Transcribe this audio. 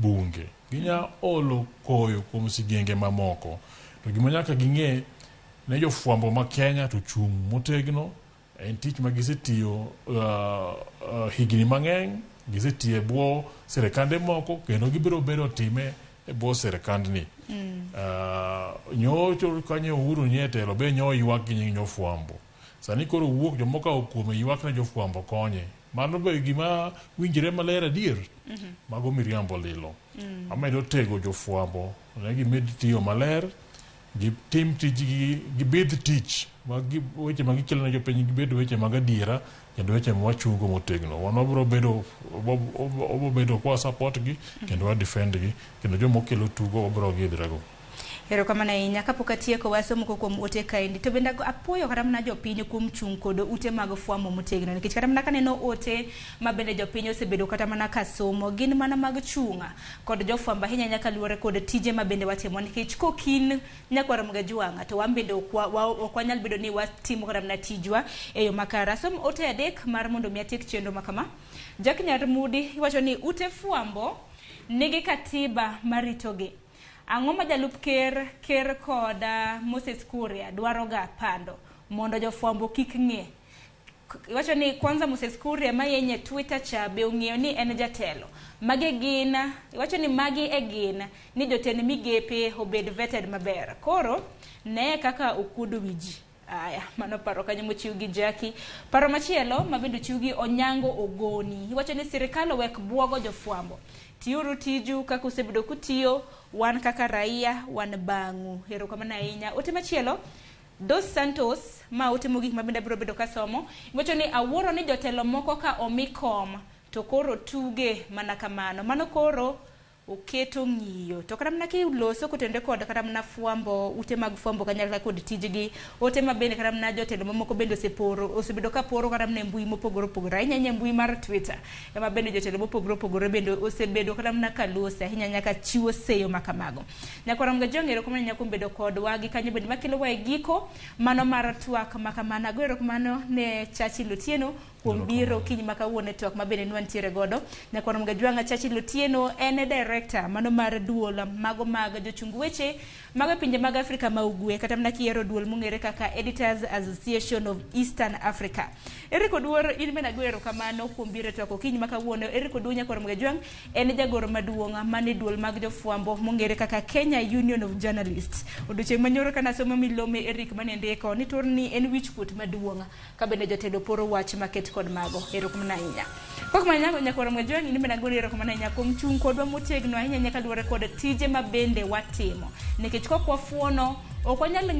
bunge, ginya olo koyo kuom sigenge mamoko. To gima nyaka ging'e ne jofwambo ma Kenya to chung' motegno. En tich ma gisetiyo higni mang'eny, gisetiyo e bwo sirikande moko kendo gibiro bedo time e bwo sirikandni. Nyocho kanyo Uhuru nie telo be nyo ywak gi nying jofwambo. Sani koro wuok jomoko okawo kuome ywak ne jofwambo konye. Mano be gima winjre maler adier? Mago miriambo lilo. Amedo tego jofwambo ne gimed tiyo maler, gitim tijgi, gibidh tich weche ma gikelo ne jopiny gibed weche mag adiera kendo weche ma wachungo motegno. Wan wabiro bedo wabiro bedo kwa support gi kendo wa defend gi kendo joma okelo tugo wabiro gidhrego. Erokamano ahinya. Kapok atieko waso moko kuom ote kaendi, to bende apuoyo kata mana jopiny kuom chung' kod ute mag fwambo motegno, nikech kata mana kaneno ote ma bende jopiny osebedo kata mana ka somo gin mana mag chung' kod jofwambo ahinya ahinya kaluwore kod tije ma bende watimo, nikech kokin nyakwar Mgajwang' to wan bende ok wanyal bedo ni watimo kata mana tijwa e yo makare. Asom ote adek mar mondo mi atiek chenro ma kama. Jack Nyarmudi iwacho ni ute fwambo nigi katiba maritogi. Ang'o ma jalup ker kod Moses Kuria dwaro ga pando mondo jofwambo kik ng'e? Iwacho ni kwanza Moses Kuria mayenye Twitter cha be ong'eyo ni en jatelo. Magi gin, iwacho ni magi e gin ni jotend migepe obed vetted maber. Koro ne kaka okuodo wi ji. Aya, mano paro kanyo mochiw gi Jackie. Paro machielo ma bende ochiw gi Onyango Ogoni. Iwacho ni sirikal owek buogo jofwambo. Tiuru tiju kaka usebedo kutiyo, wan kaka raia wan bang'u. Erokamano ahinya. Ote machielo Dos Santos ma ote mogik ma bende abiro bedo kasomo iwacho ni awuoro ni jotelo moko ka omi kom to koro tuge mana kamano. Mano koro oketo ng'iyo to kata mana kiloso kotenore kod kata mana fwambo ute mag fwambo kanyakla kod tijgi ote ma bende kata mana jotelo mamoko bende oseporo osebedo ka poro kata mana e mbui mopogore opogore ahinya ahinya e mbui mar Twitter ema bende jotelo mopogore opogore bende osebedo kata mana ka lose ahinya nyaka chiwo seyo ma kamago. Nyakwar Mgajwang' erokamano ahinya kuom bedo kodwa gi kanyo bende makelowa e giko mano mar twak ma kamano. Ago erokamano ne Churchill Otieno kuom biro kiny ma kawuono e twak ma bende nwantiere godo. Nyakwar Mgajwang' Churchill Otieno en e director mano mar duol mago mag jochung weche mago e pinje mag Afrika ma ugwe kata mana kiyiero duol mong'ere kaka Editors Association of Eastern Africa. Eric Oduor in bende ago erokamano kuom biro e twak okinyi ma kawuono. Eric Oduor Nyakwar Mgajwang' en jagoro maduong' mane duol mag jofwambo mong'ere kaka Kenya Union of Journalists. Odiochieng' manyoro kana somo milome Eric mane ndiko ni tur ni en wich kuot maduong' ka bende jotelo poro wach maket kod mago. Erokamano ahinya. Kok mana Nyakwar Mgajwang' in bende agoni erokamano ahinya kuom chung' kodwa motegno ahinya ahinya kaluwore kod tije ma bende watimo. Nikech kok wafuono ok wanyal ng'eyo.